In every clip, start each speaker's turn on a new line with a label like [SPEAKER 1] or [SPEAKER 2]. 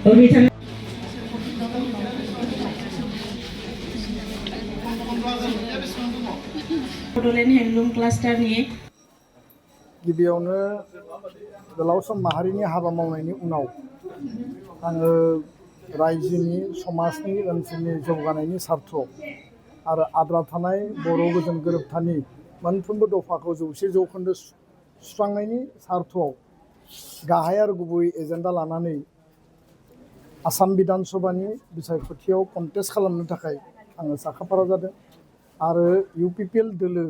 [SPEAKER 1] Bodoland handloom क्लास्टारनि
[SPEAKER 2] गिबियावनो गोलाव सम माहारिनि हाबा मावनायनि उनाव आङो रायजोनि समाजनि ओनसोलनि जौगानायनि सार्थ आरो आद्रा थानाय बर' गोजोन गोरोबथानि मोनफ्रोमबो दफाखौ 100% सुस्रांनायनि सार्थआव गाहाय आरो गुबै एजेन्डा लानानै आसाम बिधान सभानि बिसायख'थियाव कन्टेस्ट खालामनो थाखाय आङो साखाफारा जादों आरो इउपिपिएल दोलो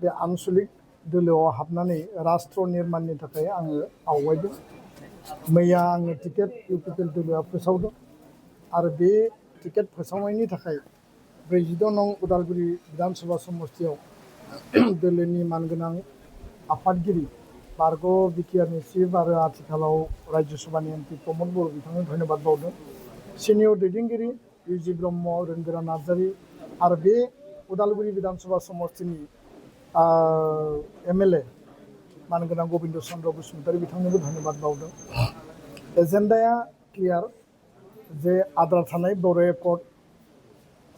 [SPEAKER 2] बे आनसलिक दोलोआव हाबनानै राष्ट्र निर्माणनि थाखाय आङो आवगायदों। मैया आङो टिकेट इउपिपिएल दोलोआ फोसावदों आरो बे टिकेट फोसावनायनि थाखाय 42 नं उदालगुरि विधानसभा समष्टियाव दोलोनि मानगोनां आफादगिरि बारग' बिटिआरनि चिफ आरो आथिखालाव राज्य सभानि एमपि प्रमद बर' बिथांनो धन्यबाद बावदों। सिनियर दैदेनगिरि इउजि ब्रह्म रोनगोरा नार्जारि आरो बे उदालगुरि विधानसभा समष्टिनि एमएलए मानगोनां गबिन्द चन्द्र बसुमतारी बिथांनोबो धन्यबाद बावदों। एजेन्डाया क्लियार जे आद्रा थानाय बर' एकर्ड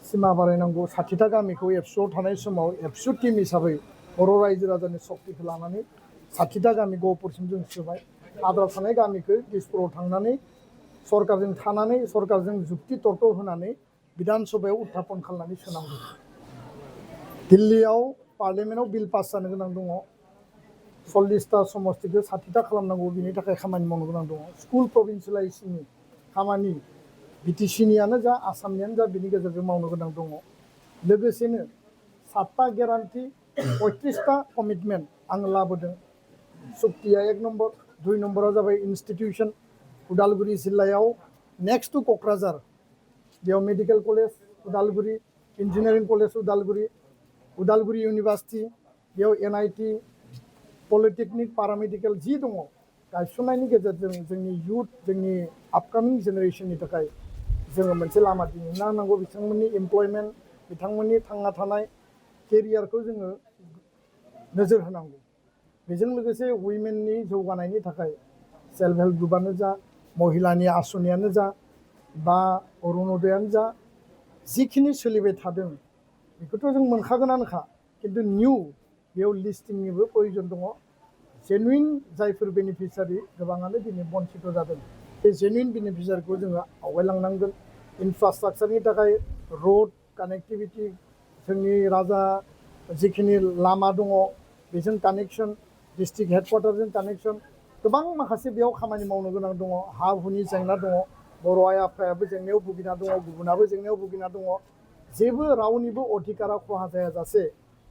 [SPEAKER 2] सिमा बारायनांगौ 60टा गामिखौ एबसुआव थानाय समाव एबसु टीम हिसाबै बर' रायजो राजानि सक्तिखौ लानानै 60टा गामि गहपुरसिम जों सोबाय। आद्रा थानाय गामिखौ दिसपुराव थांनानै सरकारजों थानानै सरकारजों जुक्ति तर्क होनानै विधान सभायाव उत्थापन खालामनानै सोनांगौ। दिल्लीयाव पार्लियामेन्टआव बिल पास जानो गोनां दङ। 40टा समष्टिखौ 60टा खालामनांगौ, बिनि थाखाय खामानि मावनो गोनां दङ। स्कुल प्रभिन्सियेलाइजेसननि खामानि बिटिसिनियानो जा आसामनियानो जा बिनि गेजेरजों मावनो गोनां दङ। लोगोसेनो 7टा गेरान्टि 35टा कमिटमेन्ट आङो लाबोदों। सुक्तिया 1 नम्बर, 2 नम्बरा जाबाय इन्स्टिटिउसन। उदालगुरि जिल्लायाव नेक्स्ट टु क'क्राझार बेयाव medical college Udalguri, engineering college Udalguri university, बेयाव एनआईटी, पलिटेकनिक, पारामेडिकेल जि दङ गायसननायनि गेजेरजों जोंनि इयुथ जोंनि आपकामिं जेनेरेसननि थाखाय जोङो मोनसे लामा दिहुनना होनांगौ। बिथांमोननि एमप्लयमेन्ट, बिथांमोननि थांना थानाय केरियारखौ जोङो नोजोर होनांगौ। बेजों लोगोसे उइमेननि जौगानायनि थाखाय सेल्फ हेल्प ग्रुपआनो जा, महिलानि आसनियानो जा बा अरुणदयानो जा, जिखिनि सोलिबाय थादों बेखौथ' जों मोनखागोनानोखा, खिन्थु निउ बेयाव लिस्टिंनिबो प्रयोजन दङ। जेनुइन जायफोर बेनिफिसियारि गोबाङानो दिनै बन्सित जादों, बे जेनुइन बेनिफिसियारिखौ जोङो आवगायलांनांगोन। इनफ्रास्ट्राक्चारनि थाखाय रोड कानेक्टिभिटि, जोंनि राजा जिखिनि लामा दङ बेजों कानेक्सन, डिस्ट्रिक्ट हेडक्वार्टारजों कानेक्सन, गोबां माखासे बेयाव खामानि मावनो गोनां दङ। हा हुनि जेंना दङ, बर' आइ आफायाबो जेंनायाव भुगिना दङ, गुबुनाबो जेंनायाव भुगिना दङ। जेबो रावनिबो अधिकारा खहा जायाजासे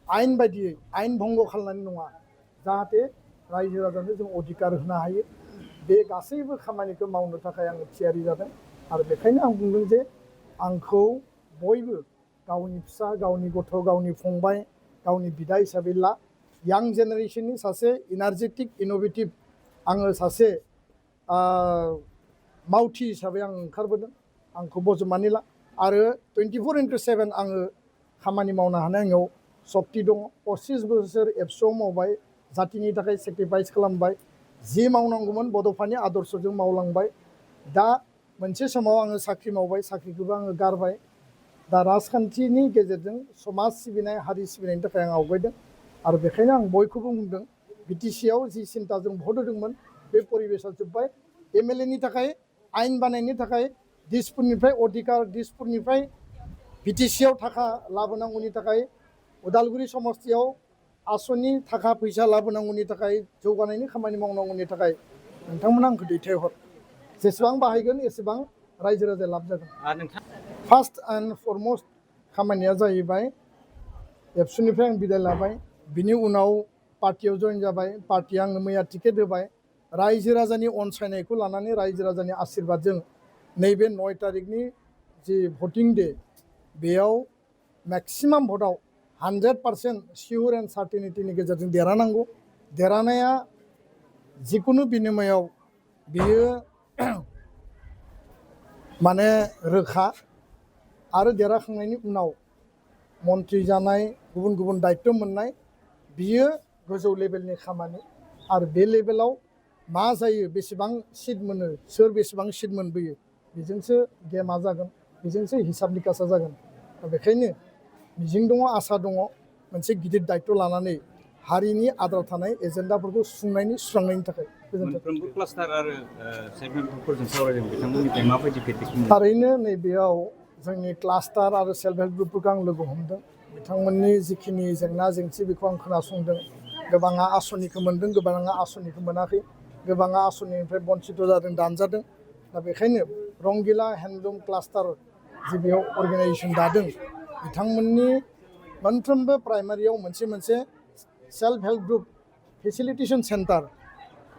[SPEAKER 2] आयेन बायदियै आयेन भंग खालामनानै नङा, जाहाथे रायजो राजानो जों अधिकार होनो हायो। बे गासैबो खामानिखौ मावनो थाखाय आङो थियारि जादों आरो बेखायनो आं बुंदों जे आंखौ बयबो गावनि फिसा, गावनि गथ', गावनि फंबाय, गावनि बिदा हिसाबै ला। यां जेनेरेसननि सासे इनार्जेटिक इन'भेटिभ आङो सासे मावथि हिसाबै आं ओंखारबोदों। आंखौ बजबनानै ला आरो 24/7 आङो खामानि मावनो हानाय आंनाव सक्ति दङ। 25 बोसोर एबसुआव मावबाय, जातिनि थाखाय सेक्रिफाइस खालामबाय, जि मावनांगौमोन बड'फानि आदर्शजों मावलांबाय। दा मोनसे समाव आङो साख्रि मावबाय, साख्रिखौबो आङो गारबाय। दा राजखान्थिनि गेजेरजों समाज सिबिनाय, हारि सिबिनायनि थाखाय आं आवगायदों आरो बेखायनो आं बयखौबो बुंदों बिटिसिआव जि सिन्ताजों भट होदोंमोन बे परिबेसा जोब्बाय। एमएलएनि थाखाय आयेन बानायनो थाखाय दिसपुरनिफ्राय अधिकार, दिसपुरनिफ्राय बिटिसिआव थाखा लाबोनांगौनि थाखाय, उदालगुरि समष्टियाव आसनि थाखा फैसा लाबोनांगौनि थाखाय, जौगानायनि खामानि मावनांगौनि थाखाय नोंथांमोना आंखौ दैथायहर। जेसेबां बाहायगोन एसेबां रायजो राजाया लाब जागोन। फार्स्ट एन्ड फरमस्ट खामानिया जाहैबाय एबसुनिफ्राय आं बिदाय लाबाय, बिनि उनाव पार्टियाव जइन जाबाय। पार्टिया आंनो मैया टिकेट होबाय। रायजो राजानि अनसायनायखौ लानानै, रायजो राजानि आशीर्बादजों नैबे 9 तारिखनि जि भटिं डे बेयाव मेक्सिमाम भटआव 100% सियर एन्ड सार्टिनिटिनि गेजेरजों देरहानांगौ। देरहानाया जिकुनु बिनिमयाव बियो माने रोखा आरो देरहाखांनायनि उनाव मन्त्रि जानाय, गुबुन गुबुन दायित्व मोननाय, बियो गोजौ लेभेलनि खामानि आरो बे लेभेलाव मा जायो बेसेबां सिट मोनो सोर बेसेबां सिट मोनबोयो बेजोंसो गेमा जागोन बेजोंसो हिसाब निकासा जागोन दा बेखायनो मिजिं दङ आसा दङ मोनसे गिदिर दायित्व लानानै हारिनि आद्रा थानाय एजेन्डाफोरखौ सुस्रांनायनि थाखाय
[SPEAKER 3] मोनफ्रोमबो क्लास्टार आरो सेल्फ हेल्प ग्रुपफोरजों सावरायदों बिथांमोननिफ्राय माबायदि फिडबेक मोनो
[SPEAKER 2] थारैनो नैबेयाव जोंनि क्लास्टार आरो सेल्फ हेल्प ग्रुपफोरखौ आं लोगो हमदों बिथांमोननि जिखिनि जेंना जेंसि बेखौ आं खोनासंदों गोबाङा आसनिखौ मोनदों गोबाङा आसनिखौ मोनाखै गोबाङा आसनिनिफ्राय बन्सित जादों दानजादों दा बेखायनो रंगिला हेन्डलुम क्लास्टार जि बेयाव अर्गेनाइजेसन दादों बिथांमोननि मोनफ्रोमबो प्राइमारियाव मोनसे मोनसे self help group facilitation centre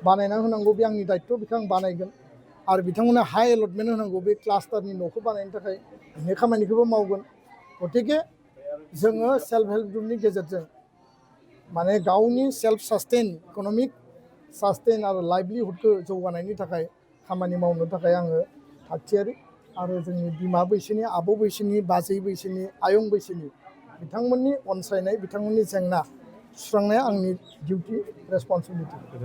[SPEAKER 2] बानायना होनांगौ बे आंनि दायित्व बेखौ आं बानायगोन आरो बिथांमोना हाई एलटमेन्ट होनांगौ बे क्लास्टारनि न'खौ बानायनो थाखाय बे खामानिखौबो मावगोन गतिके जोङो सेल्फ हेल्प ग्रुपनि गेजेरजों माने गावनि सेल्फ सास्टेन इक'नमिक सास्टेन आरो लाइभलिहुडखौ जौगानायनि थाखाय खामानि मावनो थाखाय आङो थागथियारि आरो जोंनि बिमा बैसोनि आबौ बैसोनि बाजै बैसोनि आयं बैसोनि बिथांमोननि अनसायनाय बिथांमोननि जेंना सुस्रांनाया आंनि डिउटि रेसपन्सिबिलिटि